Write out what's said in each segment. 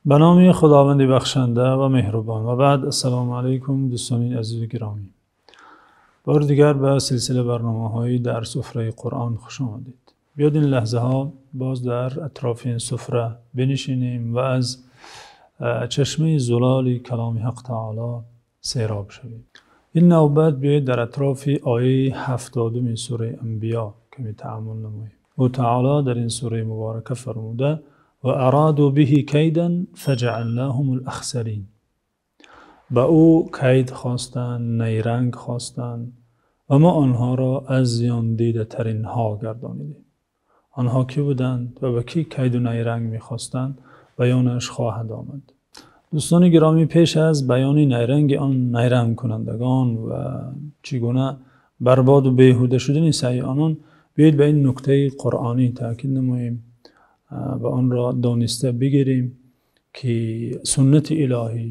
Ба номи Худованди бахшанда ва меҳрубон. Ва баъд, ассалому алайкум, дӯстони азиз, гиромӣ. Бори дигар ба силсилаи барномаҳои дар сафраи Қуръон хуш омадед. Биёед ин лаҳзаҳо боз дар атрофи ин сафра биншинем ва аз чашмаи зулоли каломи Ҳақ таъоло сероб шавем. Ин навбат биёед дар атрофи ояти 70-уми сураи Анбиё каме таъаммул намоем. Ӯ таъоло дар ин сураи муборака фармуда: ва ароду биҳи кайдан фаҷаълнаҳумул ахсарин. Ба ӯ кайд хостанд, найранг хостанд ва мо онҳоро аз зиёндидатаринҳо гардонидем. Онҳо кӣ буданд ва ба кӣ кайду найранг мехостанд? Баёнаш хоҳад омад. Дӯстони гиромӣ, пеш аз баёни найранги он найрангкунандагон ва чӣ гуна барбод ва беҳуда шудани саъйи онон, биёед ба ин нуктаи қуръонӣ таъкид намоем ва онро дониста бигирем, ки суннати илоҳӣ,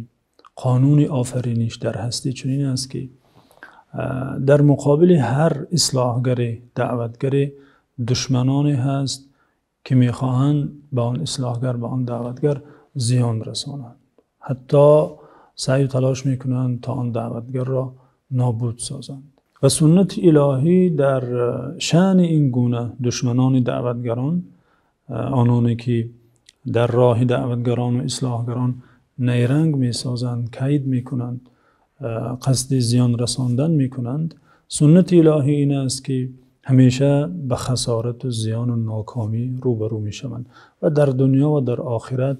қонуни офариниш дар ҳастӣ чунин аст, ки дар муқобили ҳар ислоҳгаре, даъватгаре душманоне ҳаст, ки мехоҳанд ба он ислоҳгар, ба он даъватгар зиён расонанд. Ҳатто саъю талош мекунанд то он даъватгарро нобуд созанд. Ва суннати илоҳӣ дар шаъни ин гуна душманони даъватгарон, ононе ки дар роҳи даъватгарон ва ислоҳгарон найранг месозанд, кайд мекунанд, қасди зиён расондан мекунанд, суннати илоҳӣ ин аст, ки ҳамеша ба хасорат ва зиён ва нокомӣ рӯбарӯ мешаванд ва дар дунё ва дар охират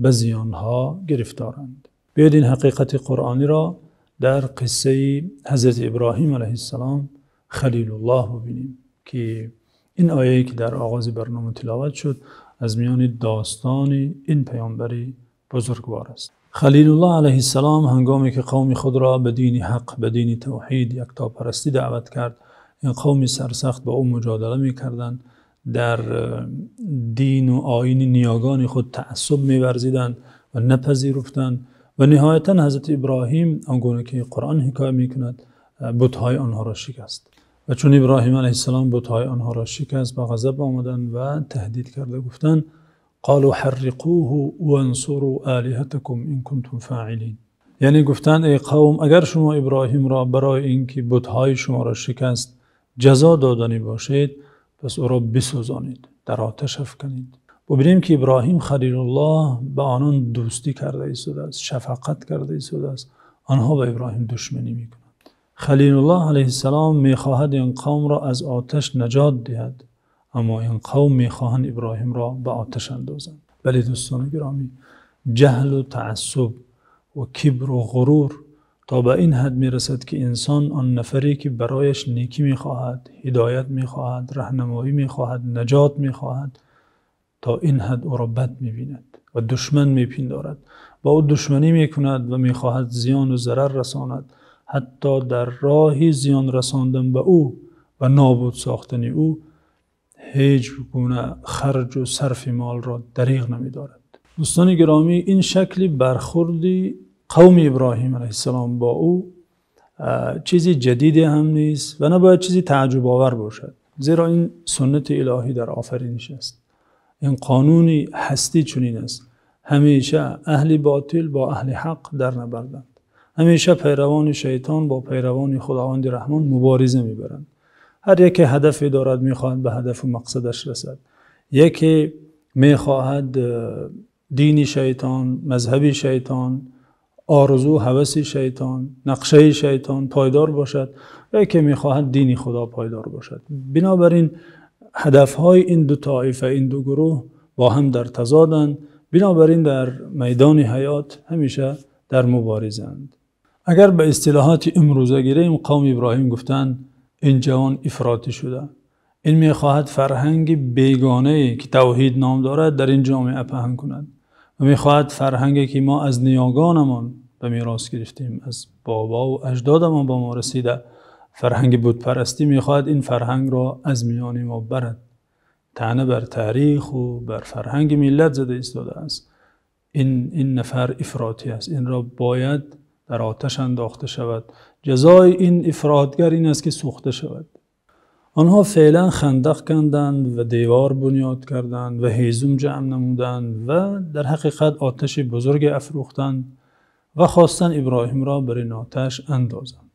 ба зиёнҳо гирифторанд. Биёед ин ҳақиқати қуръониро дар қиссаи Ҳазрати Иброҳим алайҳиссалом, Халилуллоҳ, бибинем, ки ин ояе ки дар оғози барнома тиловат шуд, аз миёни достони ин паёмбари бузургвор аст. Халилуллоҳ алайҳиссалом ҳангоме ки қавми худро ба дини ҳақ, ба дини тавҳид, яктопарастӣ даъват кард, ин қавми сарсахт бо ӯ муҷодала мекарданд, дар дину оини ниёгони худ таассуб меварзиданд ва напазируфтанд ва ниҳоятан Ҳазрати Иброҳим он гуна ки Қуръон ҳикоят мекунад, бутҳои онҳоро шикаст. Ва чун Иброҳим алайҳиссалом бутҳои онҳоро шикаст, ба ғазаб омаданд ва таҳдид карда гуфтанд: қолу ҳарриқуҳу вансуру олиҳатакум ин кунтум фоилин. Яъне гуфтанд: эй қавм, агар шумо Иброҳимро барои инки бутҳои шуморо шикаст ҷазо доданӣ бошед, пас ӯро бисӯзонед, дар оташ афканед. Бубинем, ки Иброҳим Халилуллоҳ ба онон дӯстӣ карда истодааст, шафқат карда истодааст. Онҳо ба Иброҳим душманӣ мекунанд. Халилуллоҳ алайҳиссалом мехоҳад ин қавмро аз оташ наҷот диҳад, аммо ин қавм мехоҳанд Иброҳимро ба оташ андозанд. Бале, дӯстони гиромӣ, ҷаҳлу таассуб ва кибру ғурур то ба ин ҳад мерасад, ки инсон он нафаре ки барояш некӣ мехоҳад, ҳидоят мехоҳад, роҳнамоӣ мехоҳад, наҷот мехоҳад, то ин ҳад ӯро бад мебинад ва душман мепиндорад, бо ӯ душманӣ мекунад ва мехоҳад зиён ва зарар расонад, ҳатто дар роҳи зиён расондан ба ӯ ва нобуд сохтани ӯ ҳеҷ гуна харҷу сарфи молро дареғ намедорад. Дӯстони гиромӣ, ин шакли бархӯрди қавми Иброҳим алайҳиссалом бо ӯ чизи ҷадиде ҳам нест ва набояд чизи таъаҷҷубовар бошад, зеро ин суннати илоҳӣ дар офариниш аст. Ин қонуни ҳастӣ чунин аст. Ҳамеша аҳли ботил бо аҳли ҳақ дар набарданд. Ҳамеша пайравони шайтон бо пайравони Худованди Раҳмон мубориза мебаранд. Ҳар яке ҳадафе дорад, мехоҳад ба ҳадафу мақсадаш расад. Яке мехоҳад дини шайтон, мазҳаби шайтон, орзу ҳаваси шайтон, нақшаи шайтон пойдор бошад ва яке мехоҳад дини Худо пойдор бошад. Бинобар ин ҳадафҳои ин ду тоифа, ин ду гурӯҳ бо ҳам дар тазоданд. Бинобар ин дар майдони ҳаёт ҳамеша дар муборизаанд. Агар ба истилоҳоти имрӯза гирем, қавми Иброҳим гуфтанд: ин ҷавон ифротӣ шуда, ин мехоҳад фарҳанги бегонае ки тавҳид ном дорад дар ин ҷомеа паҳн кунад ва мехоҳад фарҳанге ки мо аз ниёгонамон ба мерос гирифтем, аз бобо ва аҷдодамон ба мо расида, фарҳанги бутпарастӣ, мехоҳад ин фарҳангро аз миёни мо барад. Таъна бар таърих ва бар фарҳанги миллат зада истодааст. Ин нафар ифротӣ аст, инро бояд дар оташ андохта шавад. Ҷазои ин ифротгар ин аст, ки сӯхта шавад. Онҳо феълан хандақ канданд ва девор бунёд карданд ва ҳезум ҷамъ намуданд ва дар ҳақиқат оташи бузурге афрӯхтанд ва хостанд Иброҳимро бар ин оташ андозанд.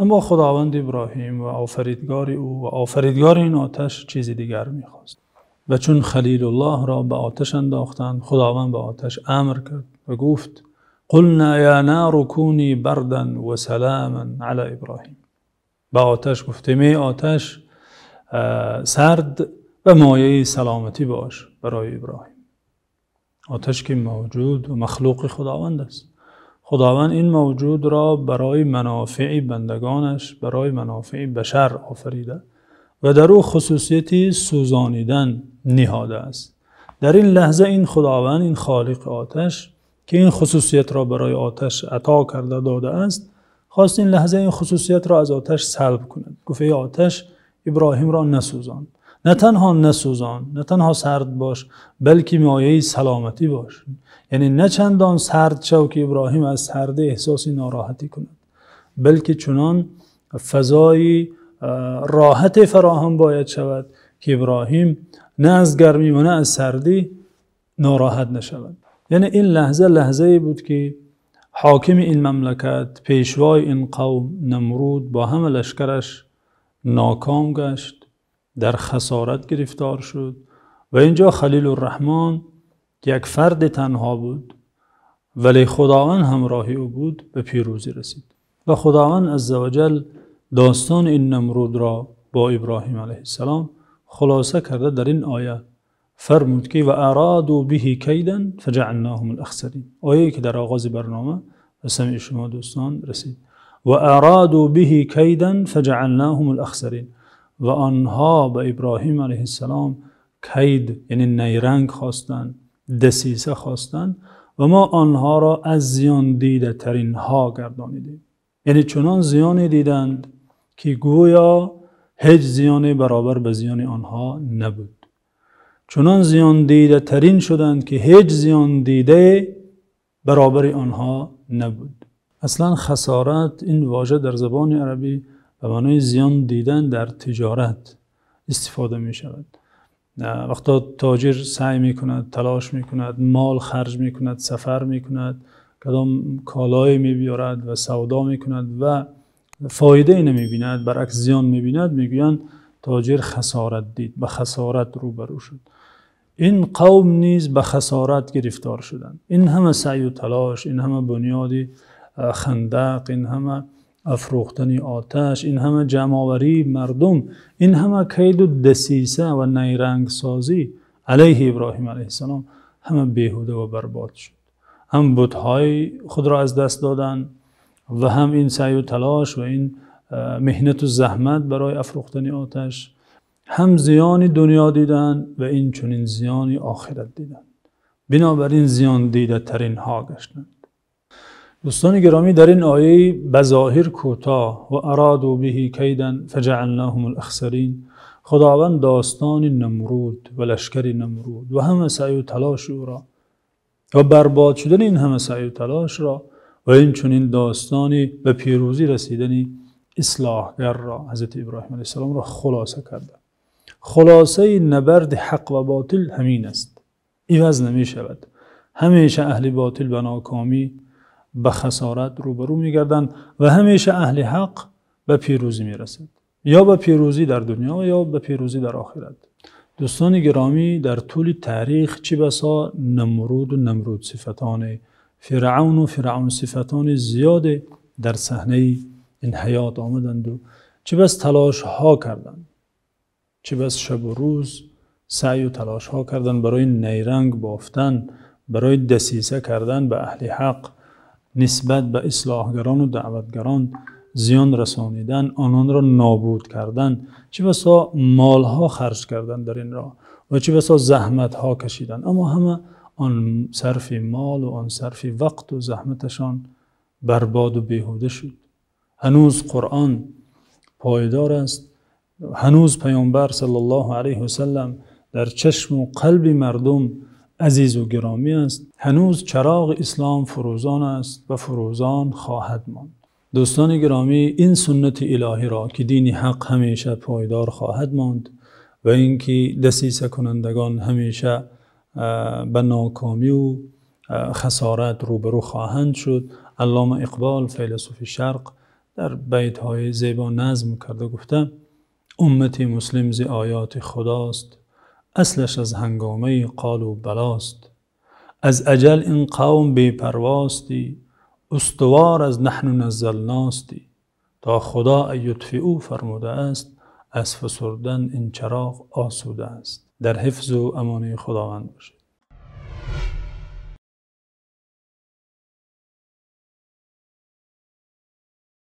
Аммо Худованд Иброҳим ва офаридгори ӯ ва офаридгори ин оташ чизи дигар мехост. Ва чун Халилуллоҳро ба оташ андохтанд, Худованд ба оташ амр кард ва гуфт: قلنا يا نار كوني بردا وسلاما على إبراهيم. Ба оташ гуфтем: эй оташ, сард ва мояи саломатӣ бош барои Иброҳим. Оташ ки мавҷуд ва махлуқи Худованд аст. Худованд ин мавҷудро барои манофеи бандагонаш, барои манофеи башар офарида ва дар ӯ хусусияти сӯзонидан ниҳода аст. Дар ин лаҳза ин Худованд, ин холиқи оташ ки ин хусусиятро барои оташ ато карда додааст, хост ин лаҳза ин хусусиятро аз оташ салб кунад. Гуфт: эй оташ, Иброҳимро насӯзон. На танҳо насӯзон, на танҳо сард бош, балки мояи саломатӣ бош. Яъне на чандон сард шав ки Иброҳим аз сардӣ эҳсоси нороҳатӣ кунад, балки чунон фазои роҳат фароҳам бояд шавад ки Иброҳим на аз гармӣ ва на аз сардӣ нороҳат нашавад. Яъне ин лаҳза лаҳзае буд ки ҳокими ин мамлакат, пешвои ин қавм Намруд бо ҳама лашкараш ноком гашт, дар хасорат гирифтор шуд ва инҷо Халилурраҳмон ки як фарди танҳо буд вале Худованд ҳамроҳи ӯ буд, ба пирӯзӣ расид. Ва Худованд азза ва ҷал достони ин Намрудро бо Иброҳим алайҳиссалом хулоса карда дар ин оя фармуд ки ва араду биҳи кайдан фаҷаълнаҳум алахсарин. Ояе ки дар оғози барнома ба самъи шумо дӯстон расид. Ва араду биҳи кайдан фаҷаълнаҳум алахсарин. Ва онҳо ба Иброҳим алайҳиссалом кайд, яъне найранг хостанд, дасиса хостанд ва мо онҳоро аз зиёндидатаринҳо гардонидем. Яъне чунон зиёне диданд ки гӯё ҳеҷ зиёне баробар ба зиёни онҳо набуд. Чунон зиёндидатарин шуданд ки ҳеҷ зиёндидае баробари онҳо набуд. Аслан хасорат, ин вожа дар забони арабӣ ба маънои зиён дидан дар тиҷорат истифода мешавад. Вақте тоҷир саъй мекунад, талош мекунад, мол харҷ мекунад, сафар мекунад, кадом колое мебиёрад ва савдо мекунад ва фоидае намебинад, баръакс зиён мебинад, мегӯянд тоҷир хасорат дид, ба хасорат рӯбарӯ шуд. Ин қавм низ ба хасорат гирифтор шуданд. Ин ҳама саъю талош, ин ҳама бунёди хандақ, ин ҳама афрӯхтани оташ, ин ҳама ҷамъоварии мардум, ин ҳама кайду дасиса ва найрангсозӣ алайҳи Иброҳим алайҳиссалом ҳама беҳуда ва барбод шуд. Ҳам бутҳои худро аз даст доданд ва ҳам ин саъю талош ва ин меҳнату заҳмат барои афрӯхтани оташ, ҳам зиёни дунё диданд ва ин чунин зиёни охират диданд. Бинобар ин зиёндидатаринҳо гаштанд. Дӯстони гиромӣ, дар ин ояи ба зоҳир кӯтоҳ ва араду биҳи кайдан фаҷаълнаҳум алахсарин, Худованд достони Намруд ва лашкари Намруд ва ҳама саъю талоши ӯро ва барбод шудани ин ҳама саъю талошро ва ин чунин достони ба пирӯзӣ расидани ислоҳгарро, ҳазрати Иброҳим алайҳиссаломро хулоса карда. Хулосаи набарди ҳақ ва ботил ҳамин аст, иваз намешавад. Ҳамеша аҳли ботил ба нокомӣ, ба хасорат рӯбарӯ мегарданд ва ҳамеша аҳли ҳақ ба пирӯзӣ мерасанд, ё ба пирӯзӣ дар дунё ё ба пирӯзӣ дар охират. Дӯстони гиромӣ, дар тӯли таърих чӣ басо Намруд ва Намруд сифатоне, Фиръавн ва Фиръавн сифатони зиёде дар саҳнаи ин ҳаёт омаданд ва чӣ бас талошҳо карданд, чӣ бас шабу рӯз саъю талошҳо карданд барои найранг бофтан, барои дасиса кардан ба аҳли ҳақ, нисбат ба ислоҳгарон ва даъватгарон зиён расонидан, ононро нобуд кардан, чӣ басо молҳо харҷ кардан дар ин роҳ ва чӣ басо заҳматҳо кашидан. Аммо ҳама он сарфи мол ва он сарфи вақт ва заҳматашон барбод ва беҳуда шуд. Ҳанӯз Қуръон пойдор аст, ҳанӯз Паёмбар саллаллоҳу алайҳи васаллам дар чашм ва қалби мардум азиз ва гиромӣ аст, ҳанӯз чароғи ислом фурӯзон аст ва фурӯзон хоҳад монд. Дӯстони гиромӣ, ин суннати илоҳиро, ки дини ҳақ ҳамеша пойдор хоҳад монд ва инки дасисакунандагон ҳамеша ба нокомӣ ва хасорат рӯбарӯ хоҳанд шуд, Аллома Иқбол файласуфи Шарқ дар байтҳои зебо назм карда гуфта: Уммати муслим зи оёти Худост, аслаш аз ҳангомаи қолу балост. Аз ажал ин қавм бепарвостӣ, устувор аз наҳну наззалностӣ. То Худо ютфиъу фармуда аст, аз фасурдан ин чароғ осуда аст. Дар ҳифзу амони Худованд бошед.